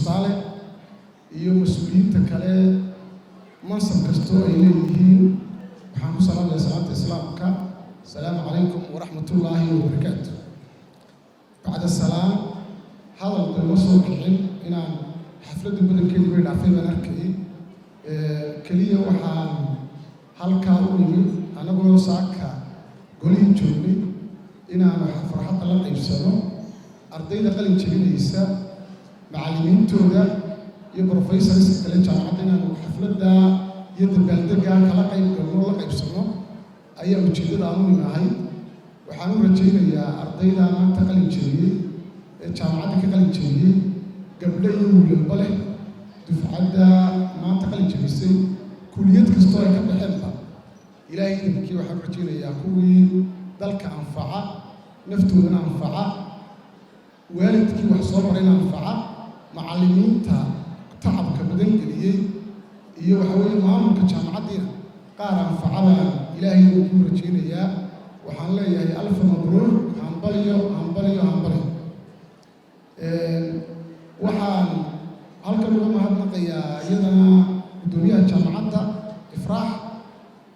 Bustaale iyo mas-uuliyiinta kale, mansab kastoo ay leeyihiin, waxaan ku salaamaya salaanta Islaamka: asalaamu calaykum waraxmatullaahi wabarakaatu. Bacda salaam, hadal dama soo kicin inaan xafladda badankeedii bay dhaafay baan arkayay. Keliya waxaan halkaa u nimid, annagoo saaka golihii joognay, inaanu farxadda la qaybsano ardayda qalin jebinaysa, macallimiintooda iyo professorska kale jaamacadda. Inaanu xafladda iyo dabaaldegga kala qayb galno, la qaybsano ayaa ujeeddada aan u nimahay. Waxaan u rajaynayaa ardayda maanta qalin jebiyey ee jaamacadda ka qalin jebiyey, gabdho iyo wiilalba leh, dufcadda maanta qalin jebisay, kuliyad kastoo ay ka baxeenba, Ilaahay idinkii waxaan u rajaynayaa kuwii dalka anfaca, naftoodana anfaca, waalidkii wax soo barayna anfaca, macallimiinta tacabka badan geliyey iyo waxa weeye maamulka jaamacaddiina qaar anfaca baan Ilaahay idinkii u rajaynayaa. Waxaan leeyahay alfa mabruur, hambalyo, hambalyo, hambalyo. Waxaan halkan uga mahadnaqayaa iyadana guddoomiyaha jaamacadda Ifraax,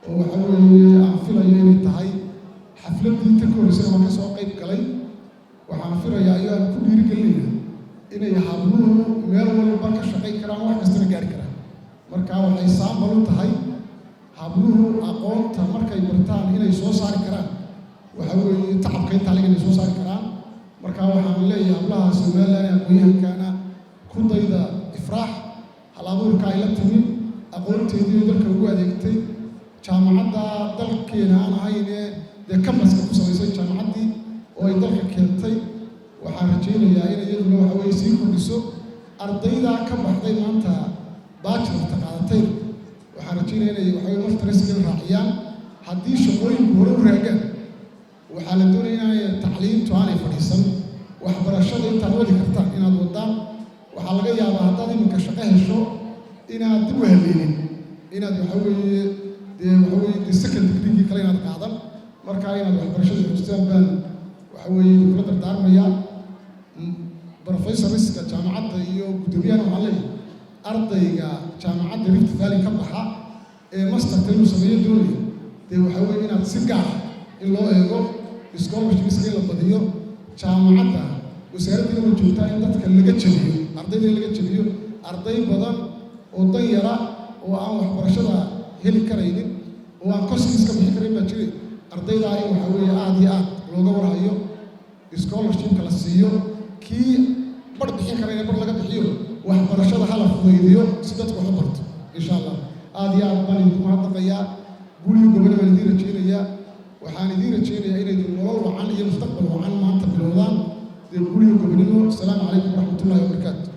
oo waxa weeye aan filayo inay tahay xafladdii tan ka horreysana waan ka soo qayb galay. Waxaan filayaa iyo aan ku dhiirigelinaya inay habluhu meel walba ka shaqayn karaan, wax kastana gaari karaan. Marka waxay saambal u tahay habluhu aqoonta markay bartaan inay soo saari karaan, waxa weeye tacabka intaa leg inay soo saari karaan. Marka waxaan leeyahay hablaha Somaliland ee aqoonyahankana, ku dayda Ifraax, hal abuurka ay la timi, aqoonteedii dalka ugu adeegtay, jaamacadda dalkeena aan ahayne dee campus-ka ku samaysay jaamacaddii oo ay dalka keentay. Waxaan rajaynayaa in iyaduna waxa weye sii kordhiso ardayda ka baxday maanta bachelorta qaadatayna. Waxaan rajaynaya inay waxa weye masterska raaciyaan haddii shaqooyinku hore u raagaan. Waxaa la doonaya inaanay tacliintu aanay fadhiisan, waxbarashada intaad wadi kartaan inaad waddaan. Waxaa laga yaabaa haddaad iminka shaqo hesho inaad dib u haleelin, inaad waxa weeye dee waxa weeye dee second degreegii kale inaad qaadan. Markaa inaad waxbarashada xoojistaan baan waxa weeye kula dardaarmaya. Professorska jaamacadda iyo guddoomiyahana waxaan leeyahay, ardayga jaamacadda Rift Valley ka baxa ee masterta inuu sameeyo doonaya, dee waxa weeye inaad si gaar in loo eego, scholarshipska in la badiyo. Jaamacadda wasaaraddiina way joogtaa in dadka laga jabiyo, ardayda in laga jabiyo. Arday badan oo dan yara oo aan waxbarashada heli karaynin oo aan cost-kiis ka bixin karayn baa jiray. Ardaydaa in waxa weeye aada iyo aad looga warhayo, scholarshipka la siiyo, kii bar bixin karayna bar laga bixiyo, waxbarashada hala fudaydiyo si dadku wax u barto, insha Allah. Aada iyo aad baan idinku mahadnaqayaa. Guuliyo gobona baan idiin rajaynayaa. Waxaan idiin rajaynayaa inayd nolol wacan iyo mustaqbal wacan maanta bilowdaan. Dee guuliyo gobonimo. Asalaamu calaykum waraxmatullahi wabarakaatu.